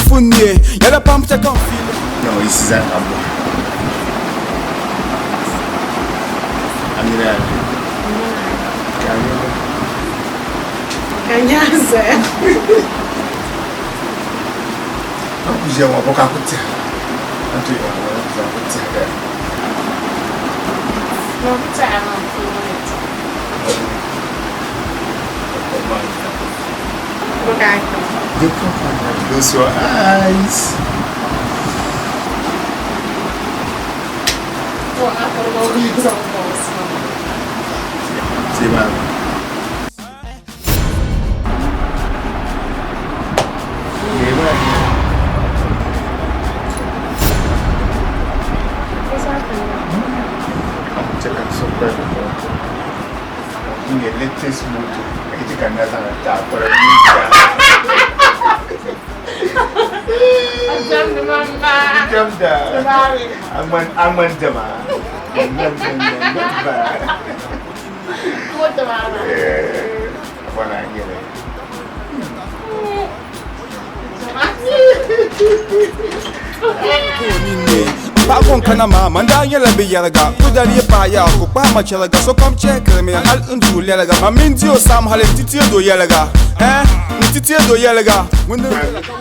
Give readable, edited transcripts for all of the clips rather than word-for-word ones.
pun neei Yɛla pam chɛ ka n fiili. Niŋ yi siza ka bɔhi a nini a ni ka a nyɛ Ka nyaa zaya. A ku ʒiya ŋɔ bɔ ka a ku tɛha a ni tooi niŋ ŋɔ a ku tɛha gaya. Ma ku tɛha maa puuni ni ti. Bɔ ka a kpɛm. Di Close your eyes. Bɔ a kpɛrigu zaŋ bɔŋsi maa. Timaa. Latest moto iti ka na zaŋ ta kpɔrɔ Jamda Angman dama Paɣa ko n-kana maa, man daa nyɛla bɛ yɛliga. Ku dali yi paai yaa, ku kpahi ma chɛliga. Sokam chɛkirimi hal n duu lɛliga. Man mini di o saɣim hali nti ti do yɛliga. Ɛɛh, nti ti do yɛliga. Ŋun din viɛla ka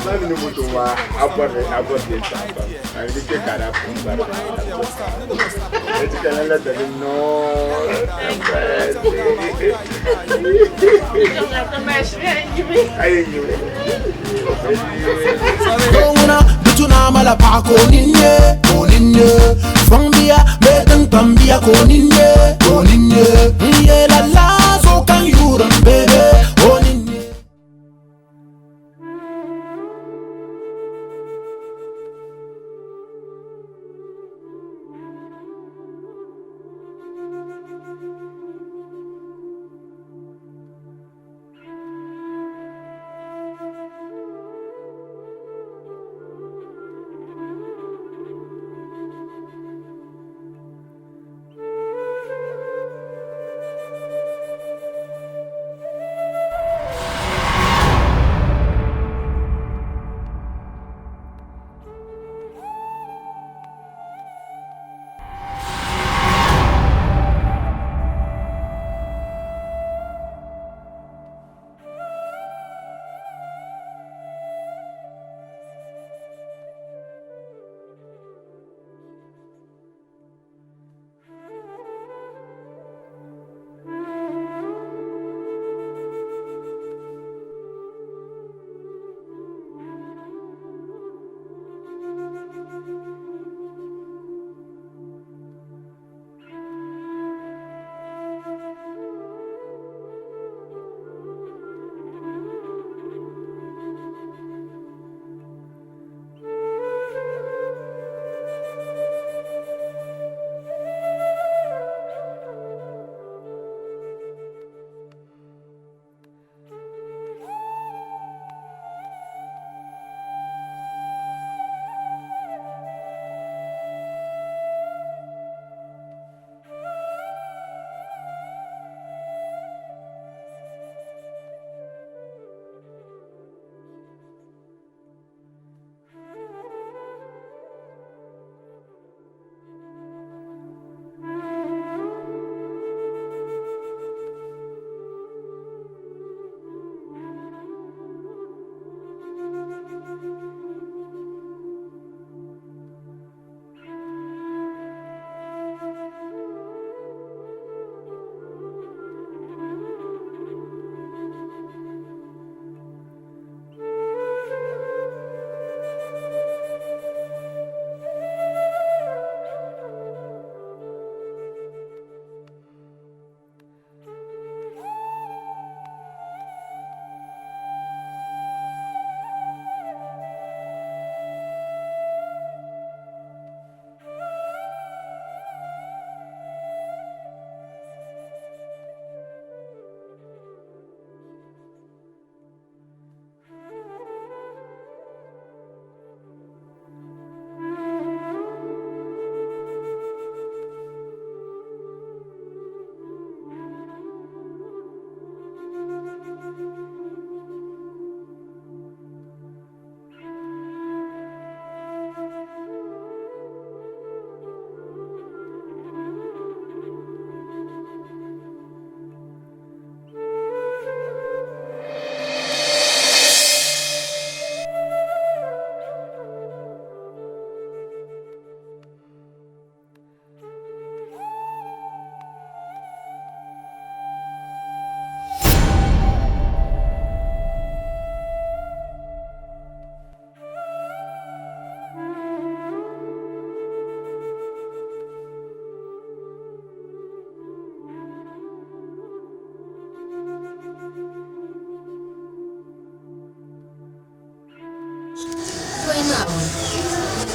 Doo ŋuna di tu ni a mali paɣa ka o nini nyɛ, ka o nini nyɛ. Fɔŋ bia bee tiŋkpaŋ bia ka o nini nyɛ, ka o nini nyɛ. N yɛla laa so ka n yuuri n bebe o nini nyɛ.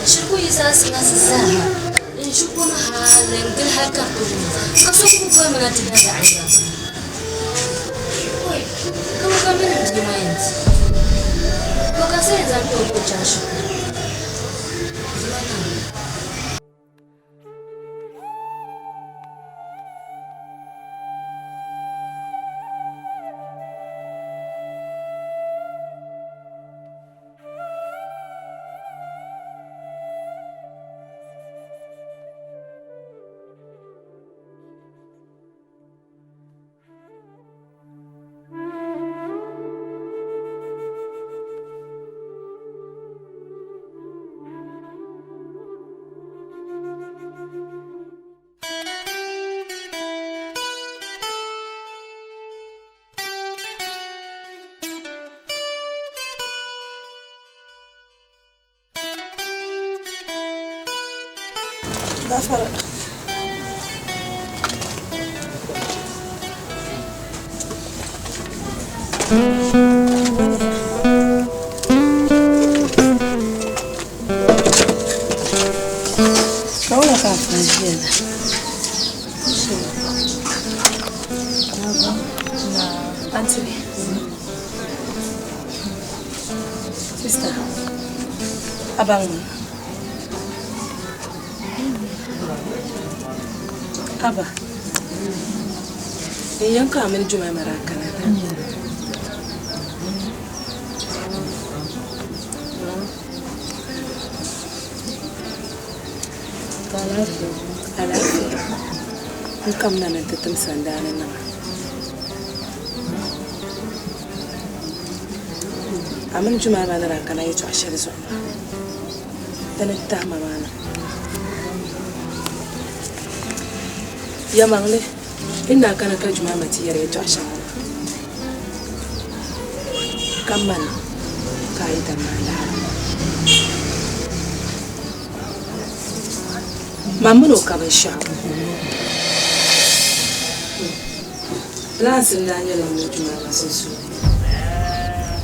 Shiri ku yi zaɣisinasi zaaha n-ʒi kom hal n-gili hal ka di tooi wum, ka so ku bi boli ma na ti da zaɣ yiŋga. Oi, ka bɔ ka mini m bia maa yɛn ti? Bɔ ka so yɛn zaŋ ti o ka o chaŋ shikuru? Dima Naawuni. Gafara. Ka wula ka a fa ʒiya la? Aunty. Sister, a baŋ ma? Aba, n yɛn ka a mini Jemima daa kana na. Alaafee. N kamina ni n ti tim sandaani niŋ a. A mini Jemima ni daa kana yɛtɔɣ shɛli zuɣu maa, dini n-tahi ma maa na. Yɛlimaŋli, yi ni daa kana ka Jemima ti yɛri yɛtɔɣ shɛŋa maa, ka mani ka a yi da maa laara. Man mini o ka binshɛɣu. Pilaansi n-daa nyɛla n mini Jemima sunsuuni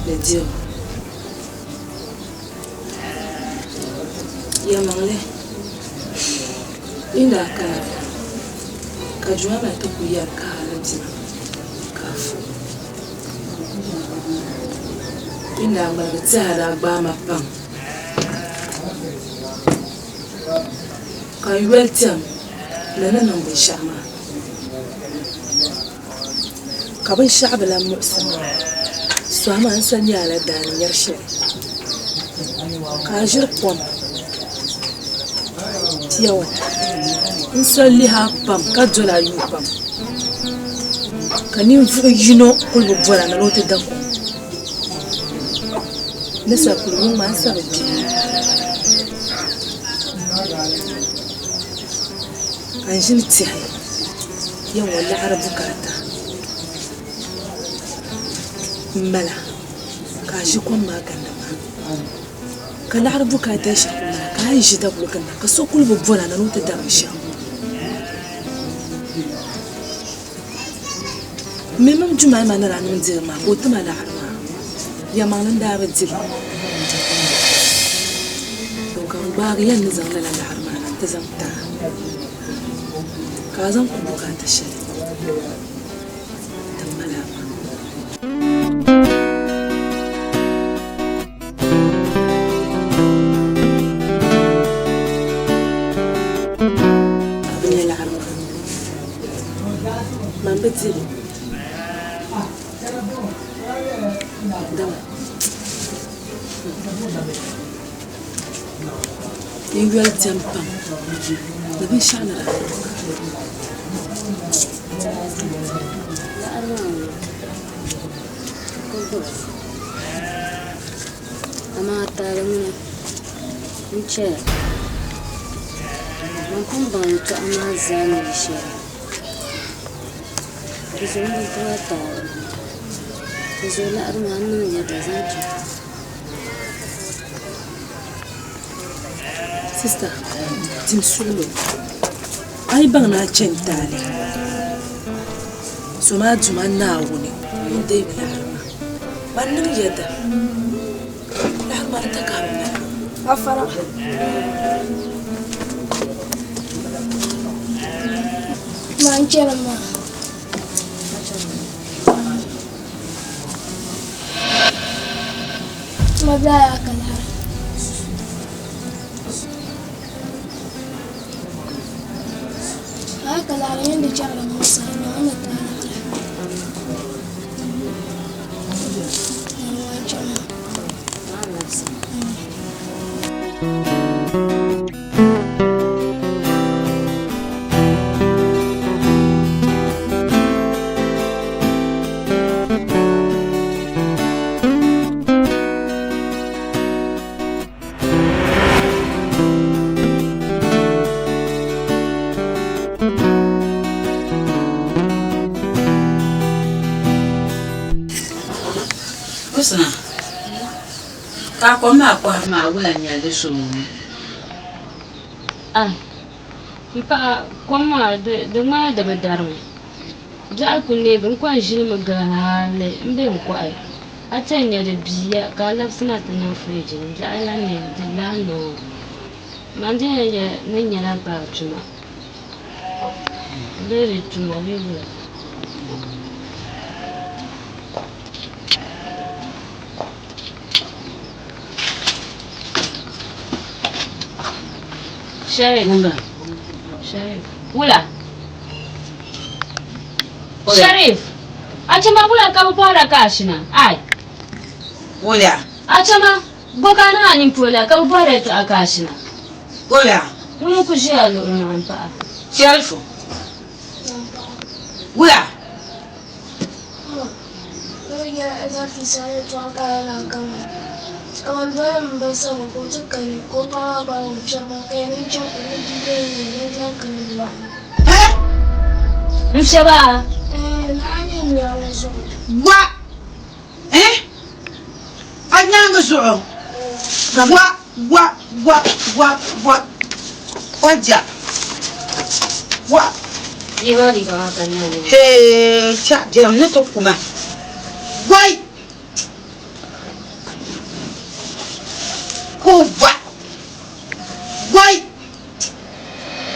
ni dibu. Yɛlimaŋli, yi ni daa kana ka Jemima ti kul yɛri ka a ni dima ka a fo. Yi ni daa ŋmaligi tɛha daa gbaai ma pam. Ka n yoli tɛm ni ni niŋ binshɛɣu maa, ka binshɛɣu bi lan muɣisi ma. Sɔhi ma n sa nya a la daa ni nyari shɛli, ka a ʒiri kom pure water. N sa lihi a pam ka dol a yuu pam, ka ninvuɣ yino kul bi bol a na ni o ti da kom. Ni sa kuli yuŋ maa n sa bi kpi. Ka n ʒini tɛhi ya ŋɔ laɣiri bukaata m-mala ka a ʒi kom maa gindi ma. Ka laɣiri bukaata shɛli kuli mala ka a yi ʒi daguli ginda ka so kuli bi boli a na ni o ti da binshɛɣu. M mi mini Jumaima ni daa niŋ diri maa ka o ti ma laɣiri maa, yɛlimaŋli n daa bi di li. To ka n gbaagi ya ni zaŋ lala laɣiri maa na nti zaŋ ti a, ka a zaŋ ku bukaata shɛli ti ma laa maa. A bi nya laɣiri maa. Man bi di li. Dama n yoli diɛm pam ni binshɛɣu ni daa niŋ maa. Amaa taali ŋuna n-chɛya man pun baŋ yɛtɔɣa maa zaa ni yi shɛli. Di zuɣu m bi ti a taali. Di zuɣu laɣiri maa n niŋ yɛda zaŋ chaŋ. Sista, dim suɣilo. A yi baŋ ni a chani taali, so maa Duuma Naawuni ŋun deei laɣiri maa. Man niŋ yɛda, laɣiri maa di takahi bi mali. Gafara. Ma n chɛri maa. Ma bila yaa ka laɣiri. A ka laɣiri yɛn di chɛrila Musa ni o ni ti a laɣiri. Ni chɛri maa. Husna, ka a kom maa kɔhibu maa wula n-nyɛ di suŋ? Ah, m paɣa, kom maa di ŋmani di bi darimi. Biɛɣu ku neegi n kɔŋ ʒilimi gili hali m-be n kɔhi. A ti yɛn nya di biiya ka a labisina ti niŋ firiji ni biɛɣu lahi ne di lahi niŋ o. Man di yɛn yɛli ni n nyɛla baa tuma bee di tuma bee wula. Sharif. Sharif. Wula. Sharif. Achama wula ka bɛ bɔhira ka a shina? Ai. Wula. Achama, bɔ ka a niŋ a nini polo la ka bɛ bɔhiri yɛtɔɣa ka a shina? Wula. Ŋuni n-kuli ʒiya a luɣili maa m-paɣa. Sharifu. Wula. N fiɛbi a. Wa! Eh! A nyaaŋa zuɣu. Wa! Wa! Wa! Wa! Wa! Wa ja! Wa! Hee! Cha! Biɛrim ni ti ku ma. Wai! Ka o wa! Wai!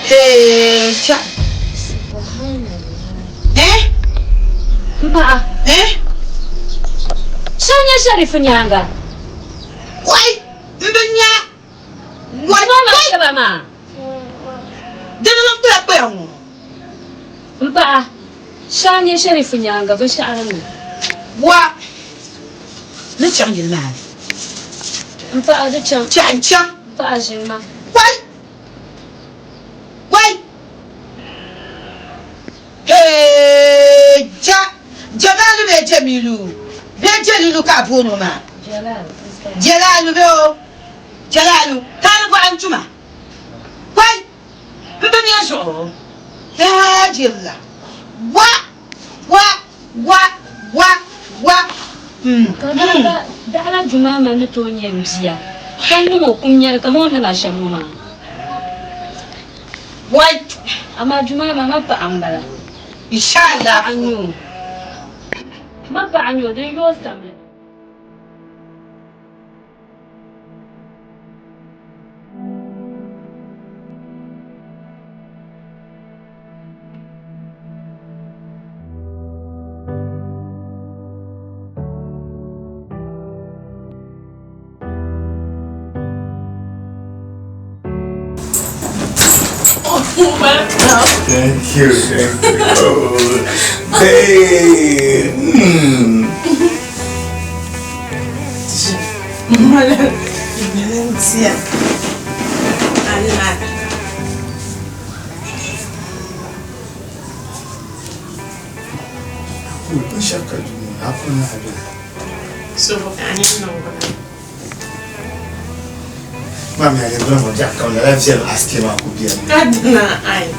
Hee! Cha! Eh! M paɣa. Eh! So n-nyɛ Sharifu nyaaŋa. Wai! M bi nya. Wai! Dama ma shɛba maa. Dini niŋ kpaya kpaya ŋɔ. M paɣa, so a-nyɛ Sharifu nyaaŋa binshɛɣu ni. Wa! Ni chaŋ yili maa ni. M paɣa, di chaŋ. Chaŋ n-chaŋ. M paɣa, ʒini ma. Wai! Wai! Hee! Ja! Jamalu bee Jamilu bee Jalilu ka a booni o maa? Jalalu bee o? Jalalu, ka a ni bɔhi n-tuma? Wai! M bi mi a zuɣu. Yaa jirila! Wa! Wa! Wa! Wa! Wa! Ka daɣila Jumaama ni tooi nyɛ m bia, ka niŋ o kum nyɛli kaman o ni niŋ a shɛm ŋɔ maa. Wai! Amaa Jumaama, ma paɣa m-bala. Inshallah. Paɣa n-nyɛ o. Ma paɣa n-nyɛ o, din yooi samli. Thank you, thank you. Oh, babe. Valencia. Allah. Binshɛɣu ka duu ŋɔ ni a pun lahi beni. So bɔ ka a nini niŋ bala? Maa mi a yɛn ŋɔ biɛɣu kam lala viɛlim aske maa ku beni. Ka dina ai.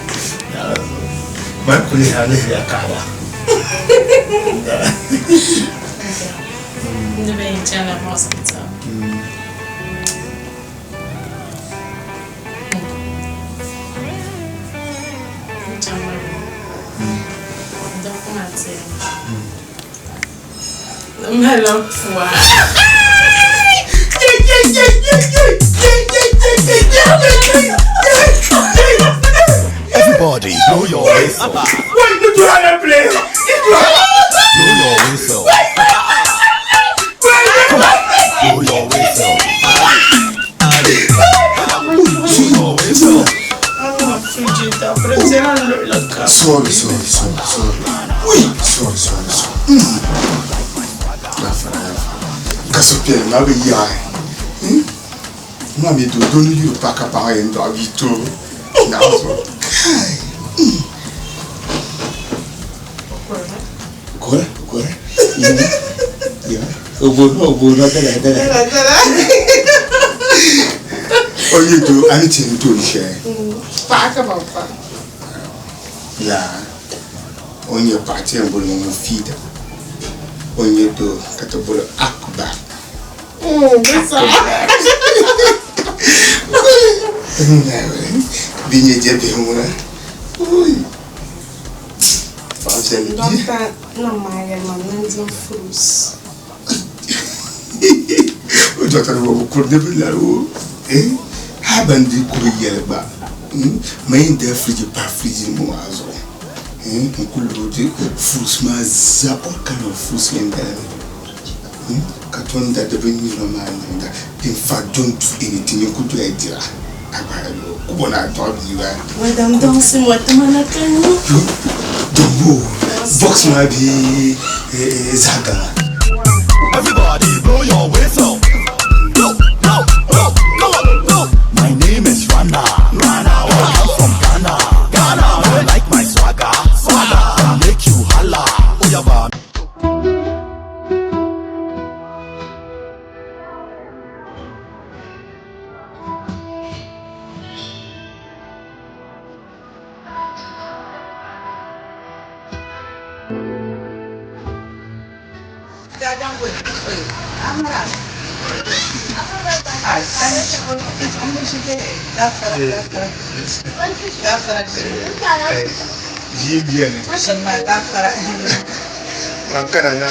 Man ku lihira lihiriya kaɣaba. N di bɛ yɛn chaŋla hospital. N chaŋ maa dɔkta maa ti yɛli ma ni malila pua. Yey, yey, yey, yey, yey, yey. whistle. Wait, you do have a play. You do have Blow your whistle. Come on. Blow your whistle. Blow your whistle. Sorry, sorry, sorry, sorry. Oui, sorry, sorry, sorry. Gafara, gafara. Ka suhupiɛlli maa bi yaai. Maa mi doo doo ni yuri paɣa ka paɣa yɛn dɔɣi bia ti o. Naɣ zuɣu. Kai. Gora, gora. Yini. Ya. O booni o booni dala dala. O yi doo a ni ti yɛn tooi shɛli. Paɣa ka ban fa. Laa o ni nyɛ paɣa ti yɛn boli o Mufida o ni nyɛ doo ka ti boli Akbar. Bi nyɛ jɛ bihi ŋuna paɣa viɛlli bia. Dɔkta niŋ maa yɛli ma ni n dim fruits. O dɔkta ni bi kuri ni bi lari o hali ban di ku bi yɛli gba man yɛn daai firiji pahi firiji ni maa zuɣu n ku loodi fruits maa zaa all kind of fruits yɛn dali mi ka tom da di binnyura maa niŋda in fact don't do anything n ku doya dira a gba ku bo ni a dɔɣi bia maa. Madam Dɔŋsi mo ti ma na ka nyu. Dɔmbo box maa bee zaɣ gaŋa. Everybody blow your whistle. Blow, blow, blow, come on, blow. My name is Rana. Rana, I'm from Ghana. Ghana, I like my swagger. Swagger, I make you holla. Oh yeah, ba. Ʒii beni man kana na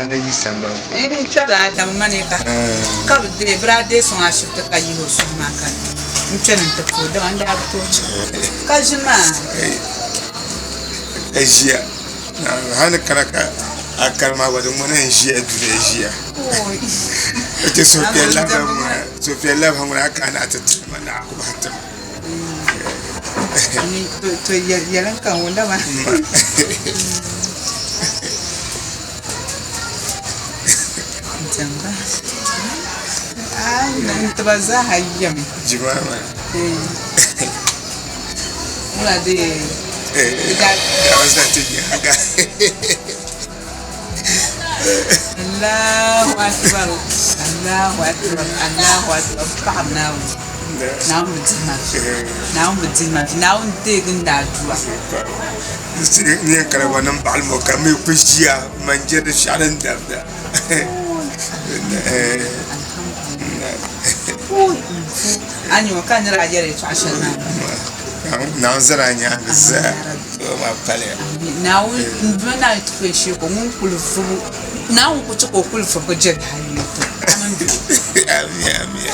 a ni yi sambani N kpɛrila Adamu mani ka ka bi deei bi daa deei sɔŋ ashibiti ka yihi o suhu maa ka n kpɛni n ti puhi dama n daa bi tooi chaŋ ka ʒini maa. Ka ʒiya hali ni kana ka a kani maa gba di ŋmani n ʒiya duli ʒiya o chɛ suhupiɛlli labi ŋuna a kana a ti tiri ma ni a ku bahi tim To yɛlim ka ŋun dama. Jamba. Ai n tiba zaaha yɛmi. Jima maa. Ŋuna dee. Allahu akbar Allahu akbar Allahu akbar paɣa Naawuni Naawuni bi dihi ma vi Naawuni bi dihi ma vi Naawuni deegi n daa dua. N yɛn kana gba niŋ baɣali ŋɔ ka mi ku ʒiya manjɛ di shɛɣu din dabda. A ni ŋɔ ka nira a yɛri yɛltɔɣa shɛli maa. Naawuni zani a nyaangi zaa o maa paliya. Naawuni n duma Naawuni ti kuli shee ka ŋun kuli vubu Naawuni ku chɛ ka o kuli vubigi jɛli hali ni to. Amin amin amin.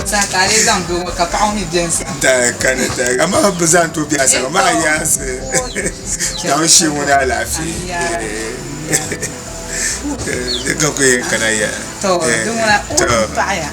Saha ka a lee zaŋ doo ŋɔ ka paɣa ŋɔ mi beni sa. Daa kani daa amaa bi zaŋ tooi biɛhi sani maa yaansi Naawuni shee ŋɔ ni alaafee. Di ka ku yɛn kana ya. To di ŋuna o paɣaya.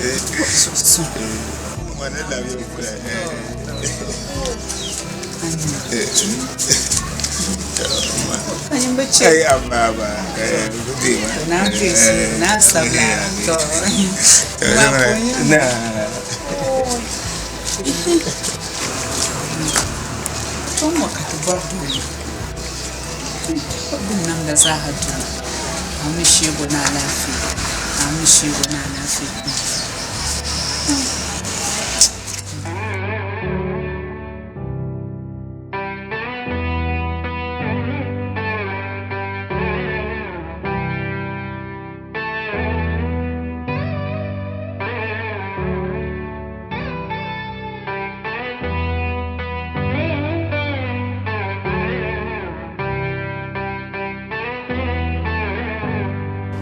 Kpɛŋɔ ka ti bɔri doo din namda zaaha duu a mi sheego ni alaafee a mi sheego ni alaafee.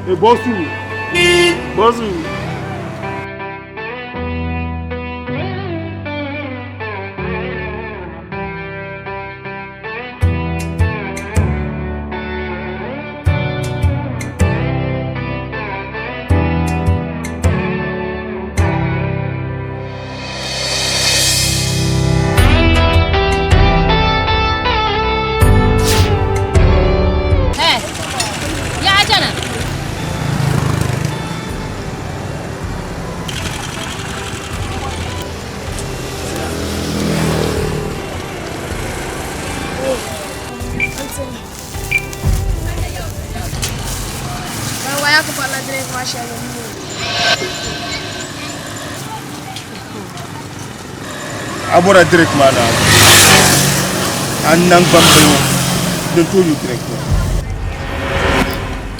Hey, Bosu! Bosu! A bɔra drink maa na a naŋgban bili ŋɔ din tooi nyu drink ŋɔ.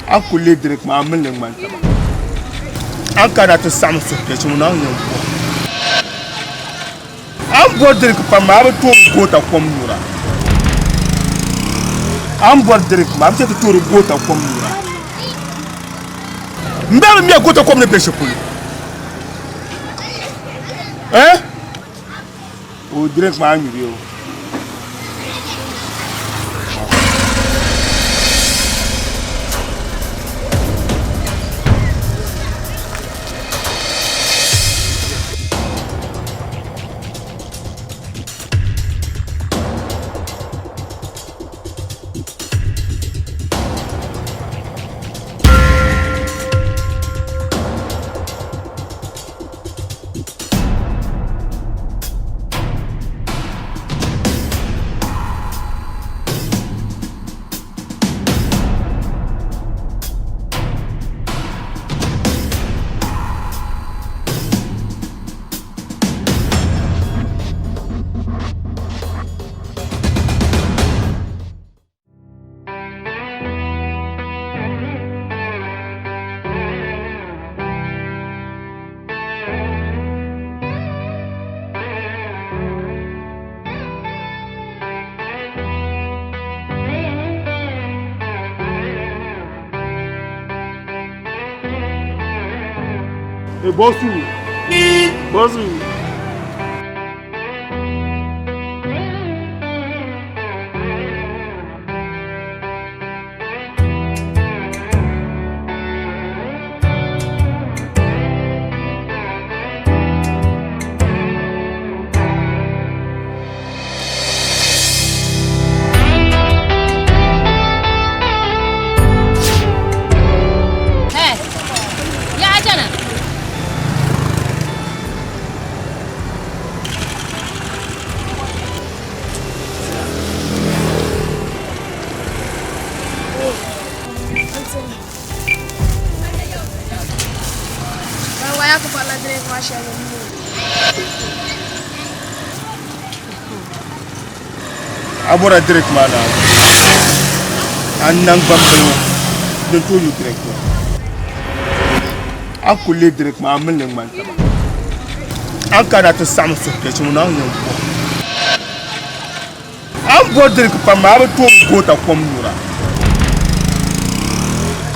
A ku leei drink maa a mini li ŋmani taba. A ni kana ti saɣim suhupiɛlli ŋɔ na a ni yɛn bɔri. A ni bɔri drink pam maa a bi toori goota kom nyura. A ni bɔri drink maa a bi chɛ ti toori goota kom nyura. M bɛ bi miya goota kom ni be shɛli polo. Eh? O drink maa nyuri o. Hey, bosu. Bosu. Hey, ya jana. A bɔra drink maa na a naŋgban bili ŋɔ din tooi nyu drink ŋɔ a ku leei drink maa a mini li ŋmani taba a ni kana ti saɣim suhupiɛlli ŋɔ na a ni yɛn bɔri a ni bɔri drink pam maa a bi toori goota kom nyura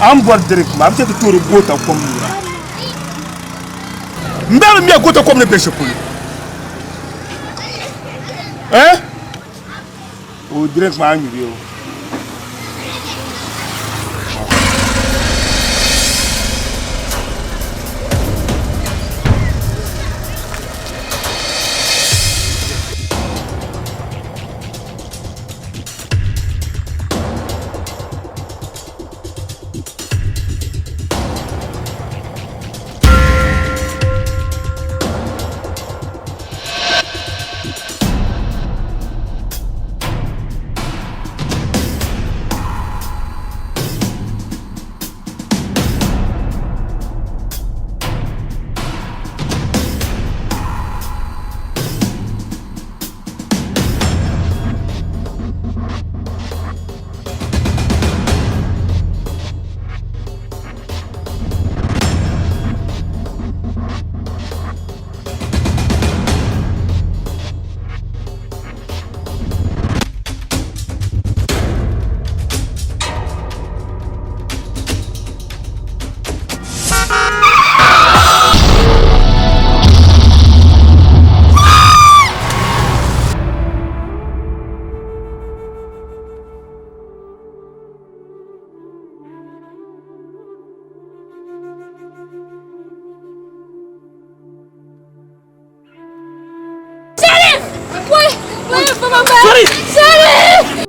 a ni bɔri drink maa a bi chɛ ti toori goota kom nyura m bɛ bi miya goota kom ni bɛ shɛli polo eh o drink maa nyuri o. Sorry! Sorry!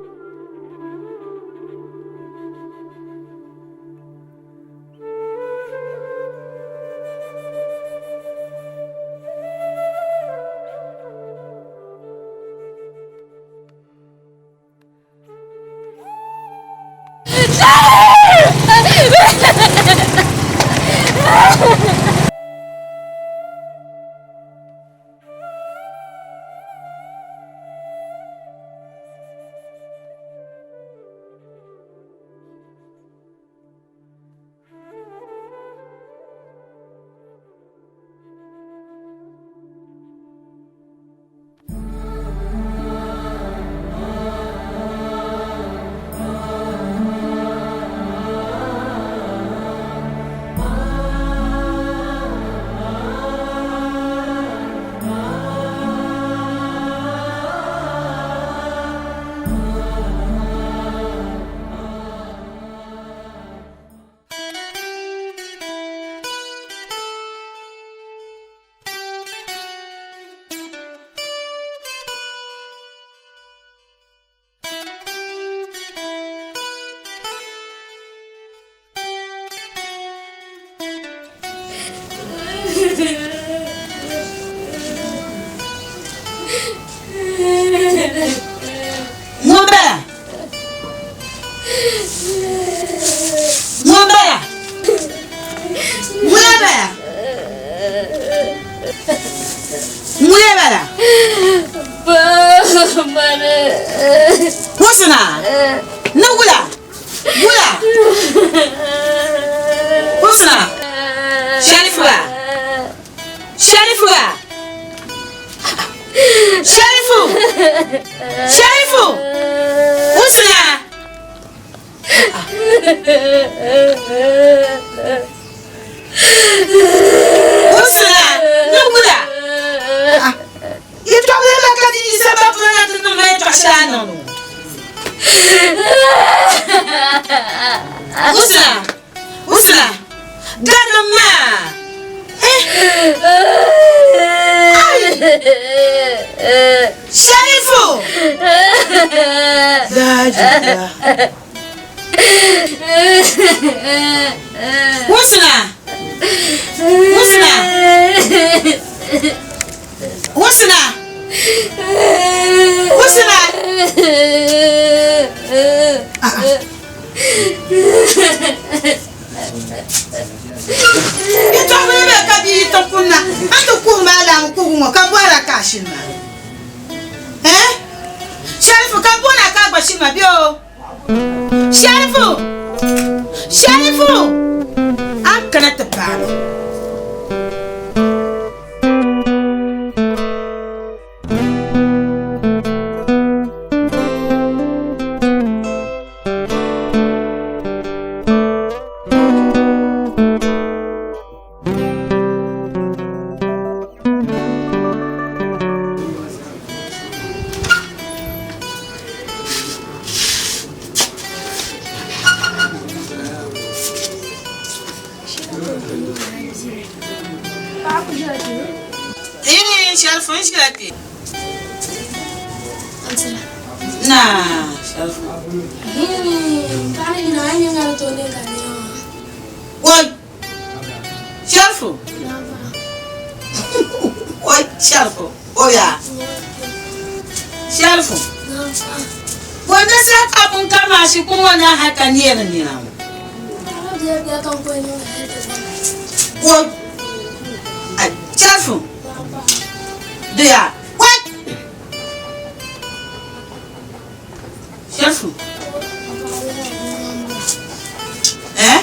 Ŋuni bala? Husna! Ni wula? Wula? Husna! Sharifuwa! Sharifuwa! Sharifu! Sharifu! Husna! Husna! Ni wula? Yɛtɔɣili la ka di yi sababu na ti niŋ ma yɛtɔɣ shɛli a niŋ ŋɔ. Husna! Husna! Garim maa! Eh! Ai! Sharifu! Laa Husna! Husna! Husna! Husna! Yɛtɔɣili bɛ ka bia yi ti kunna, a ti kuhi maa laamu kuhigu ŋɔ ka bɔhira ka a shini maa. Eh? Sharifu ka bɔna ka a gba shini maa bɛ o. Sharifu! Sharifu! A kana ti paai ma. Sharifu n ʒila kpɛ. Naa Sharifu. Wai Sharifu. Wai Sharifu. Oya. Sharifu. Wanda sa ka pun kama shi kuma na haka ne ne na. Wai. Sharifu. Diya. Wai. Sharifu. Eh?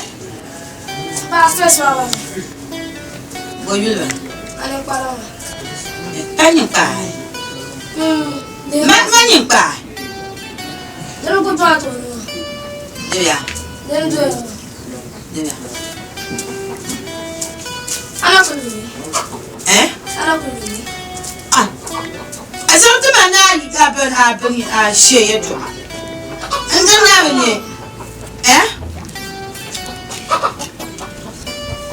Bo yuli ba? Pa nyin kpaai. Ma ma nyin kpaai. Diya. Diya. Eh? Ah. A zaŋ ti ma na a bin a bin a she yɛltɔɣa. N di na bi nyɛ. Eh?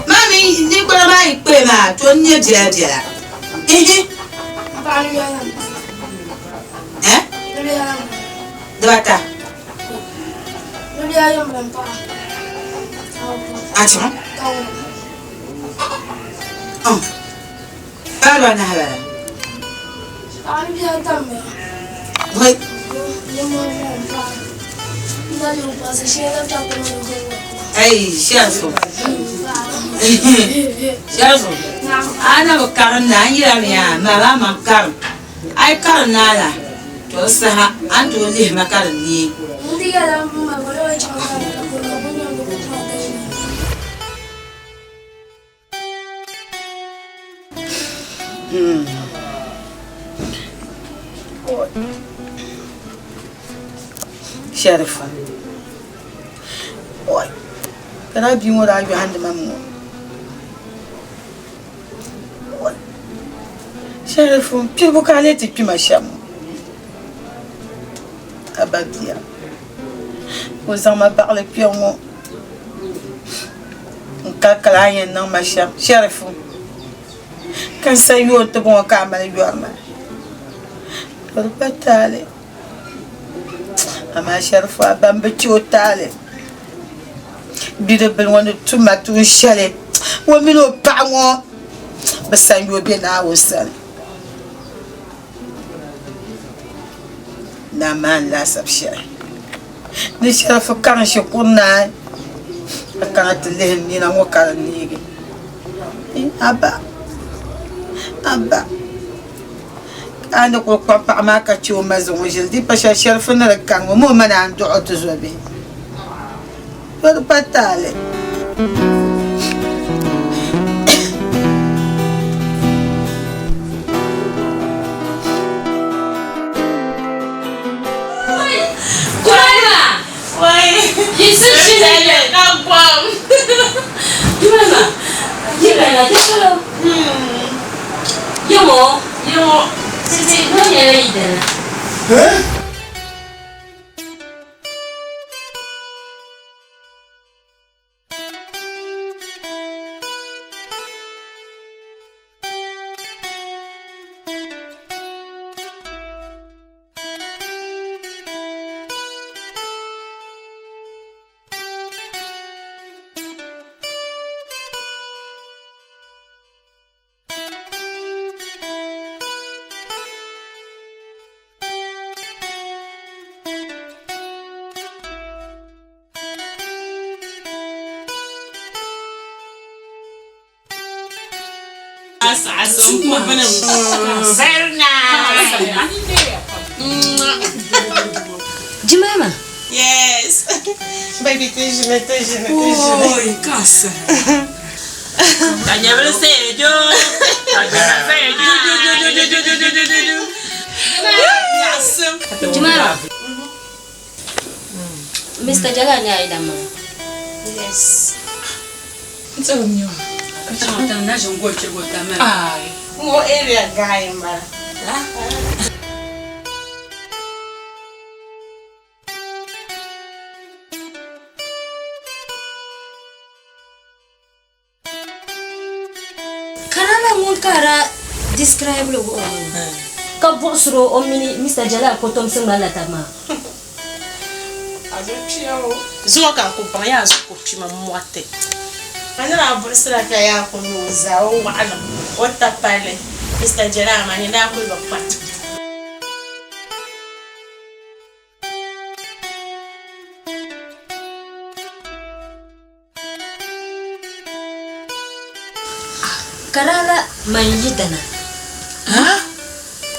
Maa mi ninkpara maa yi kpee maa to n nyɛ biɛla biɛla. Ihi. Eh? Dibata. A chaŋ? Oh. Paɣaba anahi bala. Wai. Ai, Sharifu. Sharifu. A na bi karim na, an yira mi yaa, ma ba man karim. A yi karim na la, to di saha a ni tooi lihi ma ka di neei. Shɛrifa ka daa bia ŋɔ daa yɔhindi ma mi ŋɔ Shɛrifu kpiribu ka a lee ti kpi ma shɛm ŋɔ a ba bia ka o zaŋ ma baɣili kpe ŋɔ N ka kali a ni yɛn niŋ ma shɛm Shɛrifu ka n sa yooi tibi ŋɔ ka a mali yɔri ma o di pa taali amaa Shɛrifu a ba m bi ti o taali bidibbil ŋɔ ni tum ma tuun shɛli o mini o paɣa ŋɔ bi sanyoo be Naawuni sani ni amaa n laasabu shɛli Ni shɛrifu karim shikuru naai ka kana ti lihi n nina ŋɔ ka di neegi. Aba! Aba, ka a ni kuli kpuɣi paɣa maa ka chɛ o ma zaŋ o ʒili di pa shɛli shɛrifu ni di kaŋ o mi o ma naan dɔɣi o tizɔbihi. To di pa taali. Very nice. Jemima. Yes. Baby, tijini, tijini, tijini. Oi, kasa. Jemima. Mr. Jalal ni a yi dama. Yes. Ŋɔ area guy m-bala. Kanana ŋun ka a daa describe li wuhi o ŋɔ ka buɣisiri o o mini Mr. Jalal kotomsi ŋmanila taba maa. Zuŋɔ ka n ku baŋ yaa zuɣu ku kpima mɔti. A ni daa buɣisira ka yaa ku mi o zaa o waɣilim o tapali Mister Jalal maa ni daa kuli bi kpa. Ka daa la man yidana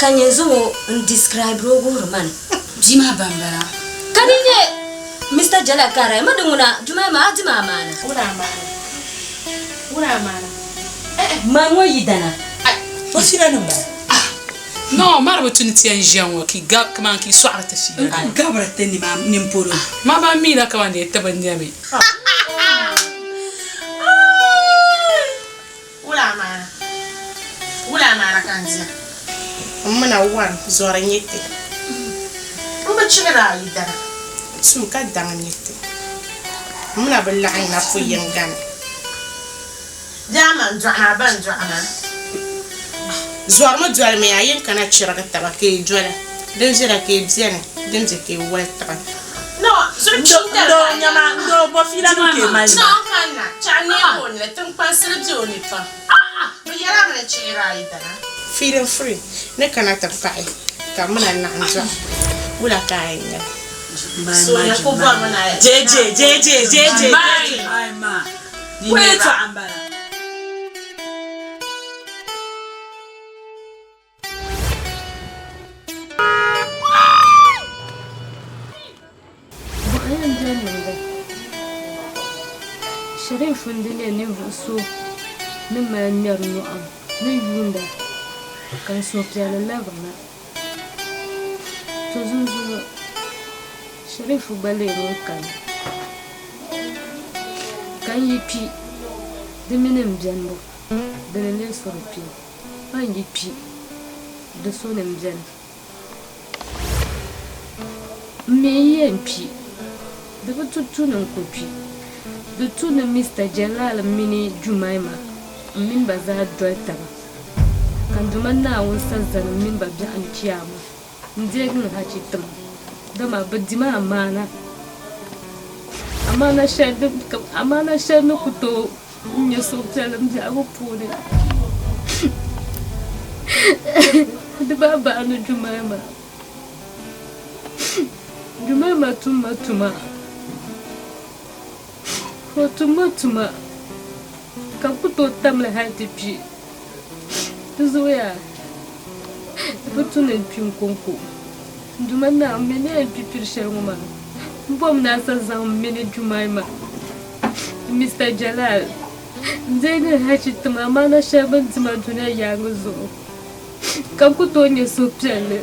ka nyɛ zaŋ o n describe o wuhiri ma ni. Bia maa ban bala. Ka di nyɛ Mister Jalal ka a daa ma di ŋuna Jumai maa a di ma amaana. Ŋuna amaana. Ŋuna amaana. Man ŋɔ yidana. O fiila nim bala. No, mara bi tuni ti yɛn ʒiya ŋɔ ka i gab kaman ka i sɔɣiri ti fiila. N gabiri ti nin polo. Ma ban mi la kaman dee ti bi nɛmi. Wula amaana. Wula amaana ka n diya. M mina one zɔri n-nyɛ ti. M bi chihiri a yidana. Two ka daŋ n-nyɛ ti. M mina bi laɣim na pu yiŋga ni. Bɛ a ma n-dɔɣi ma, a ba n-dɔɣi ma. Zɔrimi dolimi a yin kana chirigi taba ka yi dola, din viɛla ka yi beni, din be ka yi woli tiɣi. No, zuɣu chintali ka a nyɛ maa. Ndoo bɔ fiila nim ka yi mali No, maa. n kanna, chɛɣu neegi o noli, tiŋkpansili be o ni pam. Bɛ yɛla mi ni chihiri a yidana. Feeling free ni kana ti paɣi ka m mina naɣim dɔɣi, wula ka a yɛn nyɛ? So ni ku bɔrimi ni a. JJ, JJ, JJ, JJ. Yɛltɔɣa m-bala. Buɣa yɛn beni niŋdi Sheriff n-di nyɛ ninvuɣ so ni mali ŋmɛri nyɔɣu ni yuunda ka n suhupiɛlli labirina. To zunzuŋɔ Sheriff gba leei ŋun kani. Ka n yi kpi, di mini m benibu, dini n-lee so di kpee? A ni yi kpi, di so ni m beni. M mi yi yɛn kpi, di bi tu tu ni n ku kpi. Di tu ni Mister Jalal mini Jumaima m mini ba zaa doli taba, ka n Duuma Naawuni sa zani m mini ba biɛɣu ni Chiyaama. N-deegi n hachi tima, dama bɛ di ma amaana, amaana shɛli din ka, amaana shɛli ni ku tooi nya suhupiɛlli m biɛhigu puuni. Di bahi bahi ni Jumaima, Jumaima tum ma tuma, o tum ma tuma ka n ku tooi tam li hali ti kpi. Di zooya, di bi tu ni n kpi n kɔŋko. N Duuma Naa, m mi ni yɛn kpi piri shɛli ŋɔ maa, m bom ni a sa zaŋ m mini Jumaima ni Mister Jalal n-deei ni hachi tim amaana shɛli bɛ ni ti ma dunia yaaŋa zuɣu, ka n ku tooi nya suhupiɛlli.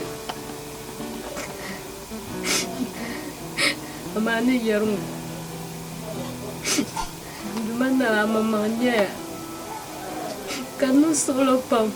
Amaa ni yɛri ŋɔ, n Duuma Naa, amaŋmaŋ nyaya ka n niŋ suɣilo pam.